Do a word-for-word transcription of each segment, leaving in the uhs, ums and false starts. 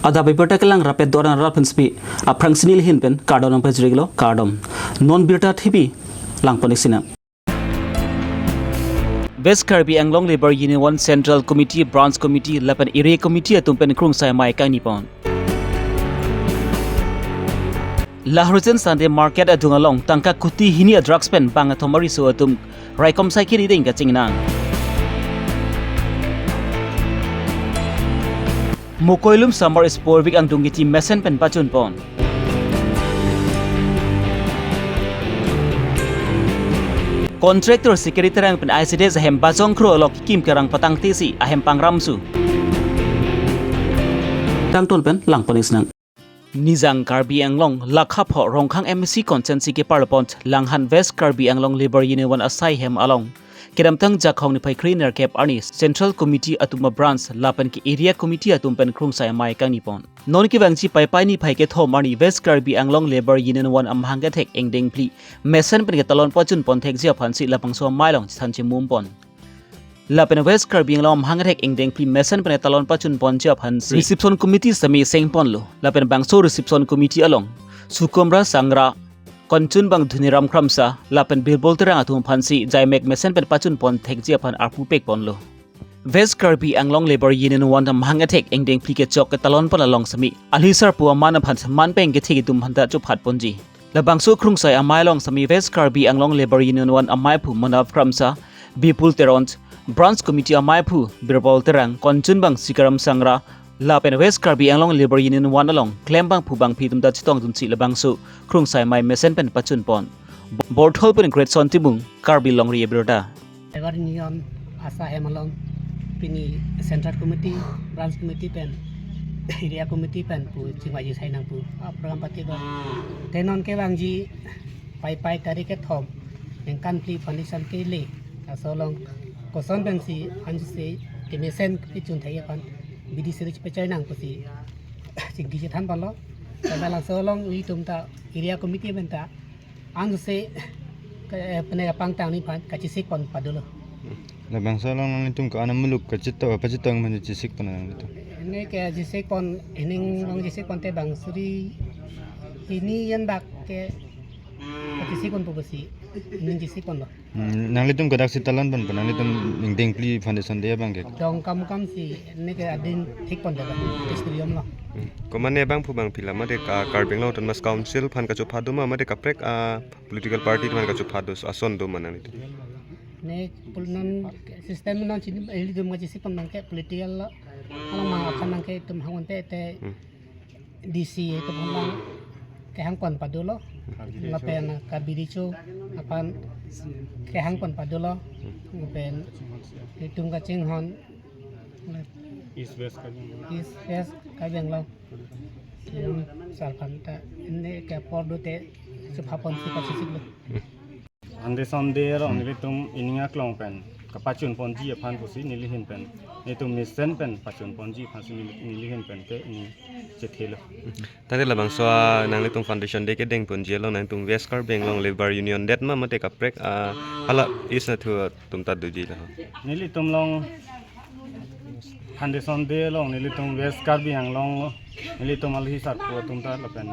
Adap abirta kelang rapet doran rat pensepi aphrangsi nelihin pen kardom nangpajirlo, kardom. Non birta thipi langpon-ik sinang. West Karbi Anglong Labour Union One Central Committee, Branch Committee lapen Area Committee atum pen krungsai amei kangni pon. Lahorijan Sunday Market adung along tangka kuti hini a-drugs pen bang athom ariso atum raikom cycle ideng kachingnang. Mokoilum Samar Sporvik angdung kiti mesen pen pachun pon. Contractor Sikari Terang pen I C D S ahem Bajong Kro along kikim kerang patangte si ahem pangramsu. Tangton pen langpon-ik sinang. Nijang Karbi Anglong lakha pho Rongkhang M A C constituency keparlo pon Langhan West Karbi Anglong Labour Union One asai hem along kedamtang Jakhong niphai kre-nerkep arni Central Committee atum a-branch lapen ke Area Committee atum pen krungsai amei kangni pon. Non kevangji Paipai niphai kethom arni West Karbi Anglong Labour Union One amahang kethek ingdeng phli mesen pen ketalon pachun pon thekji aphansi labangso amei along chethan chemum pon. Lapen West Karbi Anglong amahang kethek ingdeng phli mesen pen ketalon pachun ponji aphansi reception committee semi seng ponlo. Lapen bangso reception committee along Sukumra Sangra, Konchunbang Dhuniram Kramsa lapen Birbol Terang atum aphansi jaimek mesen pen pachun pon thekji aphan arpu pek ponlo. West Karbi Anglong Labour Union One amahang kethek ingdeng phli kechok ketalon pon along semi alhi sarpo aman aphan man peng kethek itum aphanta chophat ponji. Labangso krungsai amei along semi West Karbi Anglong Labour Union One ameiphu Manav Kramsa, Bipul Teron, Branch Committee ameiphu Birbol Terang, Konchunbang Sikaram Sangra, lapen West Karbi Anglong Labour Union One along klembangphu bangphi atum ta chetongdunsi labangso krungsai amei mesen pen pachun pon. Borthol pen Greatson Timung, Karbi Longri Abirta. Labour Union asai hem along pini Central Committee, Branch Committee pen Area Committee pen pu chingvaiji sai nang pu a-program pati ba. Te non kevangji Paipai tarik kethom ningkan phli foundation kele, laso along koson pensi ansi kemesen kechun thai aphan bidi seri pachai nang pusi chingki chethan ponlo. Lapen laso along ilitum ta Area Committee pen ta ansi ke, eh, pene kapangtang ni phan kachesik pon padolo. Labangso along nanglitum ke-an amuluk kachito, pachitong mane chesik pon nanglitum. Ini kachesik pon, ining along chesik pon te bang suri hini yen bak ke kachesik pon pupusi ining chesik ponlo. Hmm, nanglitum kadaksi talon pon pon, nanglitum ingdeng phli foundation day abang ke. Dong kam kam si ini ke adin thik pon daba, studio lo. Hmm. Komane bangphu bangphi la mate ka Karbi Anglong Autonomous Council aphan kachopha do ma mate kaprek a-political party aphan kachopha do ason do ma nanglitum. Ne pul non system non chini ilitum kachesik pon nang ke political lo. Alang mang aphan nang ke itum hang unte te Hmm. D C itum hang mang kehang pon padolo. Lapen Karbi Riso aphan kehang pon padolo. Lapen itum kachinghon East West Karbi Anglong. East West Karbi Anglong. Itum sar aphan ta ini ke apor do te chopha ponsi kachesik lo. Foundation day along nelitum ining aklong pen kapachun ponji aphan pusi nelihin pen, nelitum mesen pen pachun ponji aphansi neli-, nelihin pen ke ini chethelo. Tangte labangso a nanglitum foundation day kedeng ponji along nanglitum West Karbi Anglong Labour Union det ma mate kaprek a hala East nathu atum ta doji la ho. Nelitum along foundation day along nelitum West Karbi Anglong nelitum alhi sarpo atum ta lapen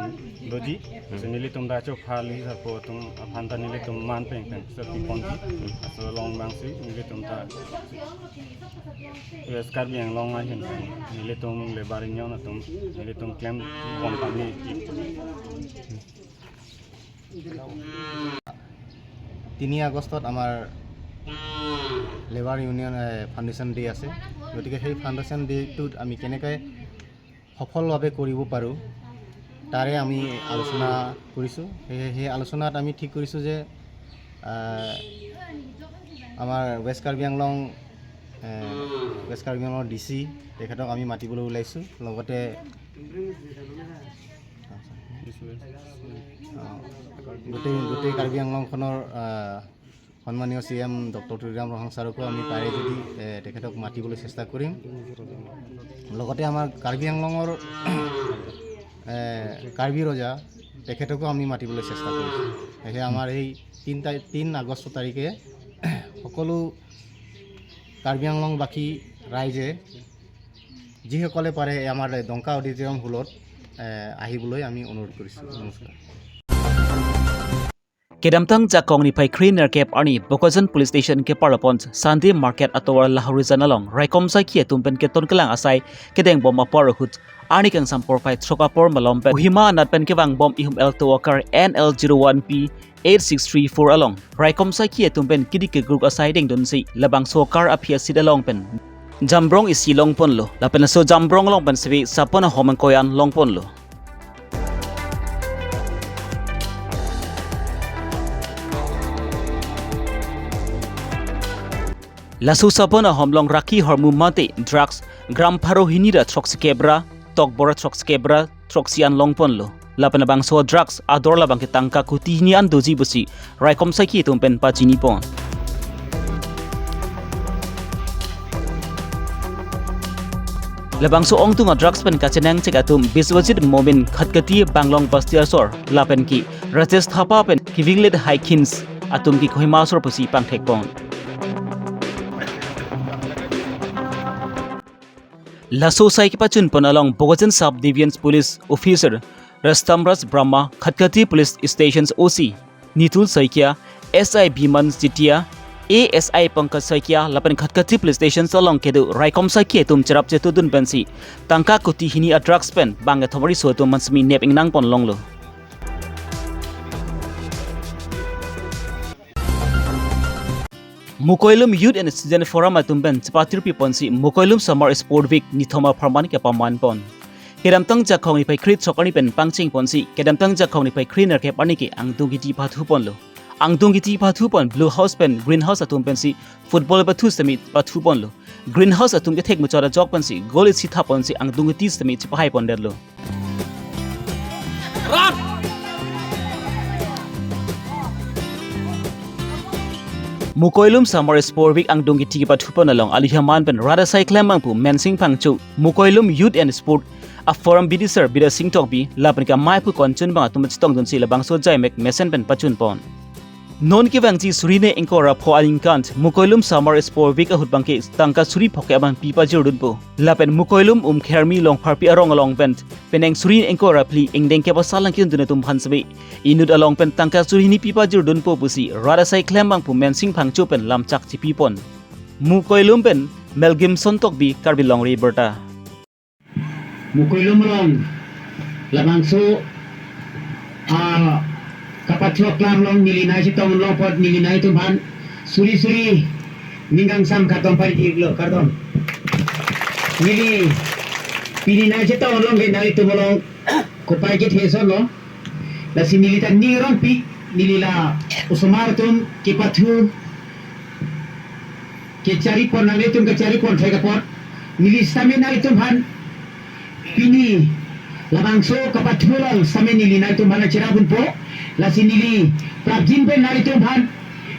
doji. Hmm. Si nelitum ta chopha alhi sarpo atum aphan ta nelitum man peng peng sepi ponji. Hmm. Laso along abangsi nelitum ta West Karbi Anglong ahin nelitum Labour Union atum nelitum klem company তিনি আগষ্টত আমাৰ labour union, এ, foundation day আছে। গতিকে সেই ফাউণ্ডেশ্যন ডে'টোত আমি কেনেকৈ সফলভাৱে কৰিব পাৰোঁ, তাৰে আমি আলোচনা কৰিছোঁ। সেয়ে সেই আলোচনাত আমি ঠিক কৰিছোঁ যে, আ, আমাৰ ৱেষ্ট কাৰ্বি আংলং, এ, ৱেষ্ট কাৰ্বি আংলঙৰ ডি চি তেখেতক আমি মাতিবলৈ ওলাইছোঁ। লগতে অ, গোটেই, গোটেই কাৰ্বি আংলংখনৰ, আহ, সন্মানীয় চি এম ডক্টৰ তুলিৰাম ৰংহাং ছাৰকো আমি পাৰে যদি, এ, তেখেতক মাতিবলৈ চেষ্টা কৰিম। লগতে আমাৰ কাৰ্বি আংলঙৰ, এ, কাৰ্বি ৰজা তেখেতকো আমি মাতিবলৈ চেষ্টা কৰিছোঁ। সেয়েহে আমাৰ এই তিনি তাৰি-, তিনি আগষ্ট তাৰিখে সকলো কাৰ্বি আংলংবাসী ৰাইজে যিসকলে পাৰে আমাৰ ডংকা অডিটৰিয়াম হলত, এ, আহিবলৈ আমি অনুৰোধ কৰিছোঁ। নমস্কাৰ। Kedamtang Jakong niphai kre nerkep arni Bokajan Police Station kepar apon Sunday Market atovar Lahorijan along raikom saikhi atum pen keton kelang asai kedeng bom apor ahut arni kangsam porphai throk apor malom pen Kohima anat pen kevang bom ihum alto a-car N L zero one P eight six three four along raikom saikhi atum pen kidi kegruk asai dengdunsi labangso a-car aphi asit along pen jambrong isi longponlo. Lapen laso jambrong along pen save sapon ahom angkoi an longponlo. Laso sapon ahom along rakhi hormu mate drugs gram pharo hini ra throksi kep ra tokbor throksi kep ra throksi an longponlo. Lapen labangso drugs ador labang ke tangka kuti hini an doji pusi raikom saikhi atum pen pachinipon. Labangso ongtung a-drugs pen kachenangchek atum Biswajit Momin Khatkati Banglong Basti asor lapen ke Rajesh Thapa pen Kivinglet Haikins atum ke Kohima asor pusi pangthekpon. Laso asai kepachunpon along Bokajan Sub Division Police Officer Rastamraj Brahma, Khatkati Police Stations O C Nitul Saikia, S I Bhiman Jitia, A S I Pankaj Saikia lapen Khatkati Police Stations along kedo raikom saikhi atum cherap chetudun pensi tangka kuti hini a-drugs pen bang kethom ariso atum mansemi nep ingnangpon longlo. Mukoilum Youth and Student Forum atum pen chepatirpiponsi Mukoilum Summer Sport Week nithom apharman kepamanpon. Kedamtang Jakong niphai kre throk arni pen pangchengponsi kedamtang Jakong niphai kre nerkep arni ke angdung kiti pathuponlo. Angdung kiti pathupon Blue House pen Green House atum pensi football pathu semi pathuponlo. Green House atum ke thek muchot ajok pensi goal isi thaponsi angdung kiti semi chepahaipondetlo. Mukoilum Summer Sport Week angdung kiti kepathupon along alihaman pen rat asai klembangpo Mensing Phangcho, Mukoilum Youth and Sport a-Forum bidisar Bidya Sing Tokbi lapen ke amei aphu konchun bang atum chetongdunsi labangso ajaimek mesen pen pachunpon. Non kevangji suri hini ingkoi ra pho aningkan Mukoilum Summer Sport Week ahut bang ke tangka suri phokep abang pipajirdunpo. Lapen Mukoilum Umkhermi Longpharpi arong along pen penang suri hini ingkoi ra phli ingdeng kepasal nangkidun atum aphan save inut along pen tangka suri hini pipajirdunpo pusi rat asai klembangpo Mensing Phangcho pen lamchak chipipon. Mukoilum pen Melgimson Tokbi, Karbi Longri Abirta. Mukoilum along labangso a kapachok klang along neli nai chetong longpot neli nangtum aphan suri suri ning kangsam kardom pajirlo, kardom. Neli pini nai chetong along ke nangtum along kopai kethe asonlo. Lasi neli ta ning arongpik, neli la osomar atum kepathu kecharipon, nanglitum kecharipon thek apot neli sitame nanglitum aphan pini labangso kapathu along sitame neli nanglitum aphan cherapdunpo. Lasi neli prapjin pen nanglitum aphan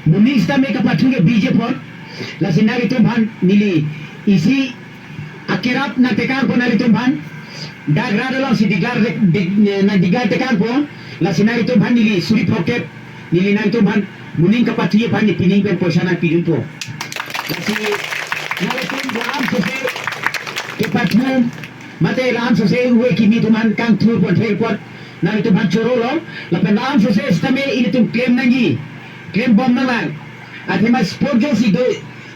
moning sitame kapathu ke bijepon. Lasi nanglitum aphan neli isi akerap nangtekangpo nanglitum aphan. Dak rat alongsi digar dek, dek, nangdigar tekangpo. Lasi nanglitum aphan neli suri phokep, neli nanglitum aphan moning kapathu aphan neli pining pen poisa nangpidunpo. Lasi nanglitum lam sose kepathu mate lam sose ove kimi atum aphan kangthurpon thekpon nanglitum aphan chorolo. Lapen lam sose sitame ilitum klem nangji, klembom nanglang. Athema sport jongsi do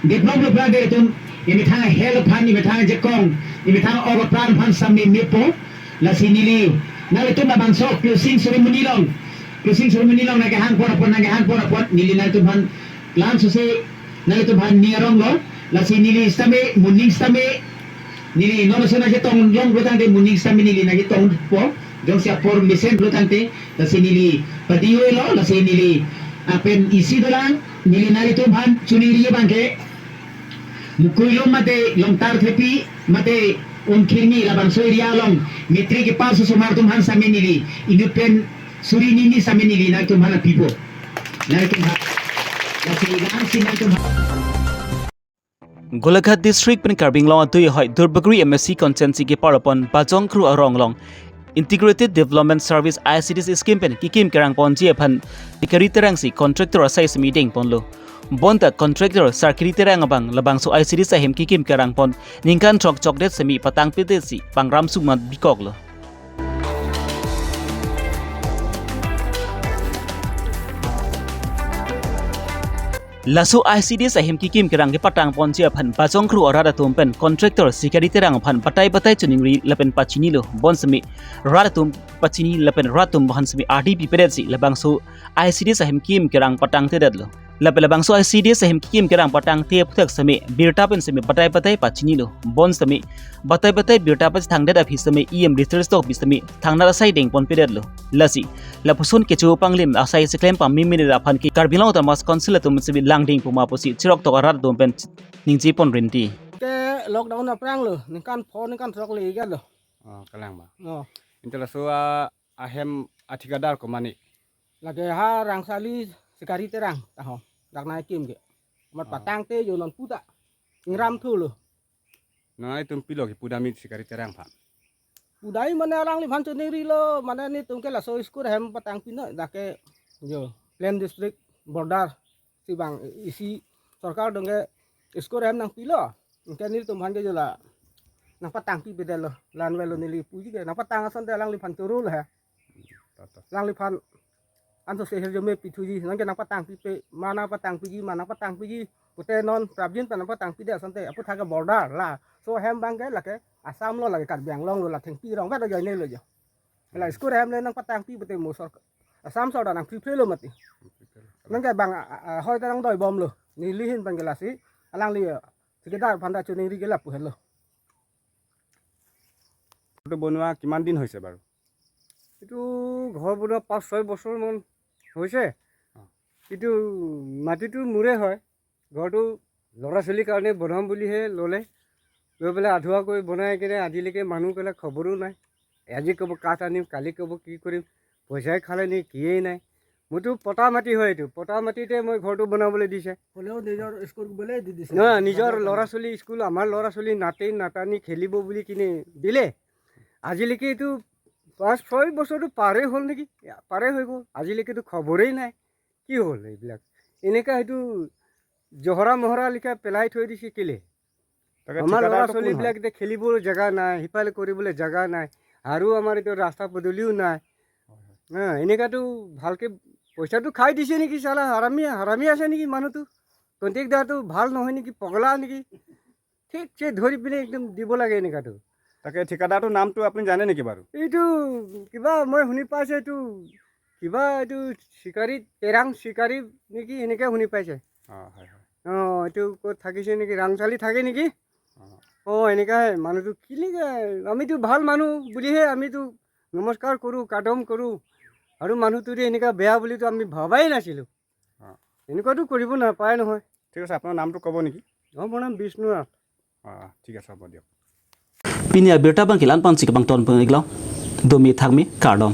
develop lo pura de atum, imethang health aphan, imethang jakong, imethang ok apran aphan sitame mepo. Lasi neli nanglitum labangso closing ceremony along, closing ceremony along nangkehang por apot, nangkehang por apot neli nanglitum aphan lam sose nanglitum aphan ning aronglo. Lasi neli sitame moning sitame neli non ason nangchetong longlo tangte moning sitame neli nangchetongpo. Jongsi apor mesen lo tangte, lasi neli padi-olo, lasi neli lapen isi dolang, neli nanglitum aphan choningri abang ke Mukoilum mate Longtar Thepi mate Umkhermi labangso area along matric kepass osomar atum aphan sitame neli inut pen suri hini sitame neli nanglitum aphan pipo. Nanglitum aphan. Lasi lam si nanglitum aphan. Golaghat District pen Karbi Anglong adui ahoi Duarbagori M A C constituency kepar apon Bajong Kro arong along Integrated Development Service, I C D S scheme pen kekim kerang ponji aphan Sikari Terang si contractor asai semi dengponlo. Bonta contractor Sikari Terang abang labangso I C D S ahem kekim kerang pon ningkan throk chokdet semi patangpedetsi pangram sukmat bikoklo. Laso I C D S ahem kekim kerang kepatang ponji aphan Bajongkru arat atum pen contractor Sikari Terang aphan batai batai choningri lapen pachinilo. Bon semi rat atum pachini lapen rat atum bahan semi ardi pipedetsi labangso I C D S ahem kekim kerang patangtedetlo. Lapen labangso I C D S ahem kekim kerang patangte aphuthak semi birta pen semi batai batai pachinilo. Bon semi batai batai birta pachethangdet aphi semi E M research tok pi semi thangnat asai dengponpedetlo. Lasi lapuson kecho panglim asai seklem pamimine aphan ke Karbi Anglong Autonomous Council atum semi langding puma pusi chirok tok arat atum pen ningjeponrinti. Ke lockdown aphranglo, ningkan pho ningkan throk le iketlo. Oh, kalang ba. Oh. Inte laso ahem athikadar ko mane? Lake ha Rangsali Sikari Terang taho. Dak nai kim ke. Mat Ah. patangte jo non puta. Ingram thulo. Non itum pilo ke pudamit Sikari Terang phan? Pudai mane alangliphan choningrilo, mane netum ke laso school ahem patangpinoi, dak ke jo plain district border si bang isi sorkar dong ke school ahem nangpilo. Anke nelitum aphan ke jo la nangpatangpipedetlo, la-an avelo neli puji ke nangpatang asonte alangliphan chorolo he. Tata. Alangliphan anso sehir jome pithuji, nonke nangpatangpipe, ma nangpatangpiji, ma nangpatangpiji, pute non prapjin pen nangpatangpidet asonte, aphuthak ke border, laso ahem bang ke lake Assam lo, lake Karbi Anglong lo, la thengpi rong vet ajoine lo jo. La school ahem le nangpatangpi pute mo sorkar, Assam sorkar nangpipelo mati. Nonke bang, a, a, a, hoi ta nangdoibomlo, neli ahin bang ke lasi, alangli, a, thikadar aphan ta choningri ke lapu helo. ঘৰটো বনোৱা কিমান দিন হৈছে বাৰু? এইটো ঘৰ বনোৱা পাঁচ ছয় বছৰমান হৈছে। অ। এইটো মাটিটো মোৰে হয়। ঘৰটো ল'ৰা ছোৱালীৰ কাৰণে বনাম বুলিহে ল'লে। লৈ পেলাই আধৰুৱাকৈ বনাই কিনে আজিলৈকে মানুহবিলাক খবৰো নাই। আজি ক'ব কাঠ আনিম, কালি ক'ব কি কৰিম, পইচাই খালে নে কিয়েই নাই। মোৰতো পটা মাটি হয় এইটো, পটা মাটিতে মই ঘৰটো বনাবলৈ দিছে। হ'লেও নিজৰ স্কুল বোলে দি দিছে। নহয়, নিজৰ ল'ৰা ছোৱালী স্কুল, আমাৰ ল'ৰা ছোৱালী নাতি নাতিনী খেলিব বুলি কিনে দিলে। আজিলৈকে এইটো পাঁচ ছয় বছৰটো পাৰেই হ'ল নেকি, পাৰেই হৈ গ'ল, আজিলৈকেতো খবৰেই নাই। কি হ'ল এইবিলাক? এনেকা সেইটো জহৰা মহৰা লিখা পেলাই থৈ দিছে কেলে? তাকে আমাৰ ঠিকাদাৰটো ল'ৰা কোন হয়? ছোৱালীবিলাক এতিয়া খেলিবলৈ জেগা নাই, সিফালে কৰিবলৈ জেগা নাই, আৰু আমাৰ এতিয়া ৰাস্তা পদূলিও নাই। হয়, হয়। হা, এনেকাতো ভালকে পইচাটো খাই দিছে নেকি চালা, হাৰামি, হাৰামি আছে নেকি মানুহটো? কণ্ট্ৰেক্টদাৰটো ভাল নহয় নেকি, পগলা নেকি? ঠিকছে ধৰি পিনে একদম দিব লাগে এনেকাতো। তাকে ঠিকাদাৰটোৰ নামটো আপুনি জানে নেকি বাৰু? এইটো কিবা মই শুনি পাইছো, এইটো কিবা এইটো চিকাৰী, তেৰাং চিকাৰী নেকি, এনেকে শুনি পাইছে। অ, হয়, হয়। অ, এইটো ক'ত থাকিছে নেকি, ৰাংচালি থাকে নেকি? অ। অ, এনেকাই মানুহটো কেনেকে, আমিতো ভাল মানুহ বুলিহে আমিতো নমস্কাৰ কৰো, কাদম কৰো, আৰু মানুহটো যে এনেকা বেয়া বুলিতো আমি ভবাই নাছিলো। অ। এনেকুৱাতো কৰিব নাপায় নহয়। ঠিক আছে, আপোনাৰ নামটো ক'ব নেকি? অ, মোৰ নাম বিষ্ণু নাথ। অ, ঠিক আছে, হ'ব দিয়ক। Pini abirta abang ke la-an pensi kebang ton peng-iklo. Domi thakmi kardom.